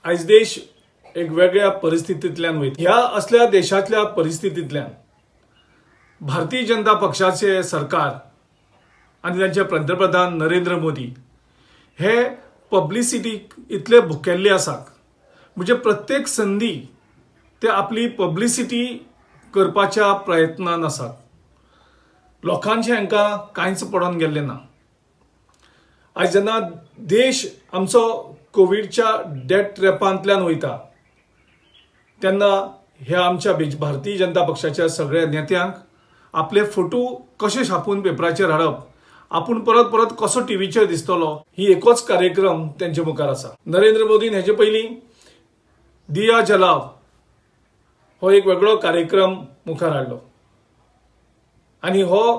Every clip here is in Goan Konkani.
आयज देश एक वेगळ्या परिस्थितींतल्यान वयता. ह्या असल्या देशांतल्या परिस्थितींतल्यान भारतीय जनता पक्षाचे सरकार आनी तांचे पंतप्रधान नरेंद्र मोदी हे पब्लिसिटीक इतले भुकेल्ले आसात, म्हणजे प्रत्येक संदी ते आपली पब्लिसिटी करपाच्या प्रयत्नान आसात. लोकांचें हांकां कांयच पडोन गेल्लें ना. आयज जेन्ना देश आमचो कोविडच्या डेथ ट्रॅपांतल्यान वयता तेन्ना ह्या आमच्या भारतीय जनता पक्षाच्या सगळ्या नेत्यांक आपले फोटो कशे छापून पेपराचेर हाडप, आपूण परत परत कसो टिवीचेर दिसतलो, ही एकूच कार्यक्रम तेंचे मुखार आसा. नरेंद्र मोदीन हेजे पयलीं दिया जलाव हो एक वेगळो कार्यक्रम मुखार हाडलो आनी हो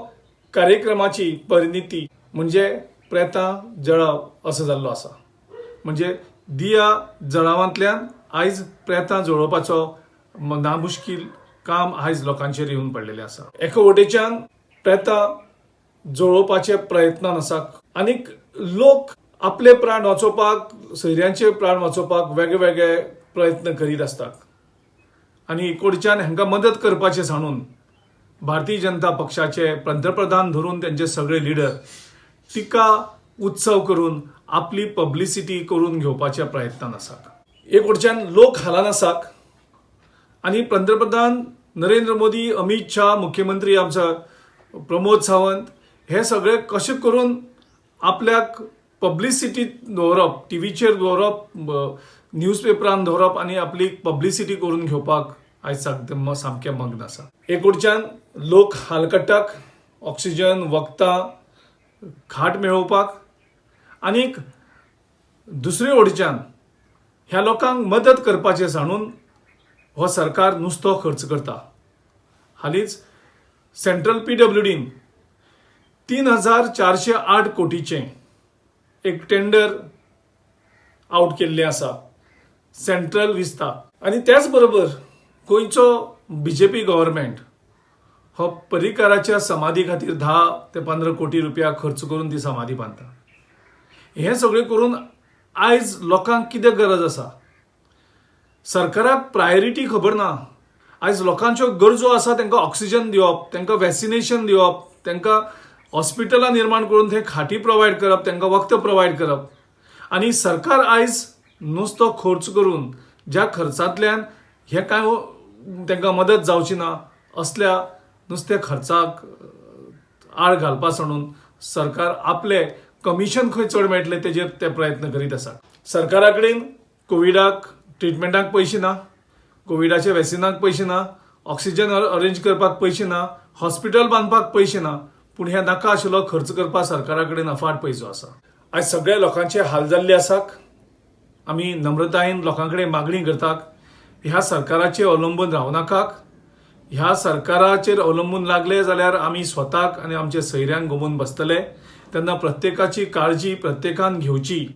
कार्यक्रमाची परिणिती म्हणजे प्रेतां जळाव असो जाल्लो आसा. म्हणजे दिया जळावांतल्यान आयज प्रेतां जळोवपाचो नामुश्कील काम आयज लोकांचेर येवन पडलेलें आसा. एका वटेच्यान प्रेतां जळोवपाचे प्रयत्नान आसा आनीक लोक आपले प्राण वाचोवपाक, सोयऱ्यांचे प्राण वाचोवपाक वेगळे वेगळे प्रयत्न करीत आसतात आनी एकोडच्यान हांकां मदत करपाचें सांडून भारतीय जनता पक्षाचे पंतप्रधान धरून त्यांचे सगळे लिडर टिका उत्सव करून आपली पब्लिसिटी करून घेवपाच्या प्रयत्नान आसात. एक वटच्यान लोक हालान आसात आनी पंतप्रधान नरेंद्र मोदी, अमित शाह, मुख्यमंत्री आमचो प्रमोद सावंत हे सगळे कशें करून आपल्याक पब्लिसिटी दवरप, टिवीचेर दवरप, न्यूज पेपरान दवरप आनी आपली पब्लिसिटी करून घेवपाक आयज सामकें मग्न आसा. एक वटच्यान लोक हाल काडटात ऑक्सिजन, वखदां, खाट मेळोवपाक आनीक दुसरे वटेच्यान ह्या लोकांक मदत करपाचें सांडून हो सरकार नुस्तो खर्च करता. हालींच सेंट्रल पीडब्ल्यूडीन 3408 कोटीचें एक टेंडर आवट केल्लें आसा सेंट्रल विस्ता. आनी त्याच बरोबर गोंयचो बीजेपी गव्हर्मेंट हो पर्रीकाराच्या समाधी खातीर 10 ते 15 कोटी रुपया खर्च करून ती समाधी बांदता. हें सगळें करून आयज लोकांक कितें गरज आसा? सरकाराक प्रायोरिटी खबर ना. आयज लोकांच्यो गरजो आसा, तांकां ऑक्सिजन दिवप, तांकां वॅक्सिनेशन दिवप, तांकां हॉस्पिटलां निर्माण करून थंय खाटी प्रोवायड करप, तांकां वखदां प्रोवायड करप आनी सरकार आयज नुस्तो खर्च करून ज्या खर्चांतल्यान हें कांय तांकां मदत जावची ना असल्या नुस्त्या खर्चाक आळ घालपा सांडून सरकार आपले कमिशन खंय चड मेळटलें तेजेर ते प्रयत्न करीत आसा. सरकारा कडेन कोविडाक ट्रिटमेंटाक पयशे ना, कोविडाच्या वॅक्सिनाक पयशे ना, ऑक्सिजन अरेंज करपाक पयशे ना, हॉस्पिटल बांदपाक पयशे ना, पूण ह्या नाका आशिल्लो खर्च करपाक सरकारा कडेन अफाट पयसो आसा. आयज सगळ्या लोकांचे हाल जाल्ले आसात. आमी नम्रतायेन लोकां कडेन मागणी करतात, ह्या सरकाराचेर अवलंबून रावनाकात. ह्या सरकाराचेर अवलंबून लागले जाल्यार आमी स्वताक आनी आमच्या सोयऱ्यांक गमोवन बसतले. तेन्ना प्रत्येकाची काळजी प्रत्येकान घेवची.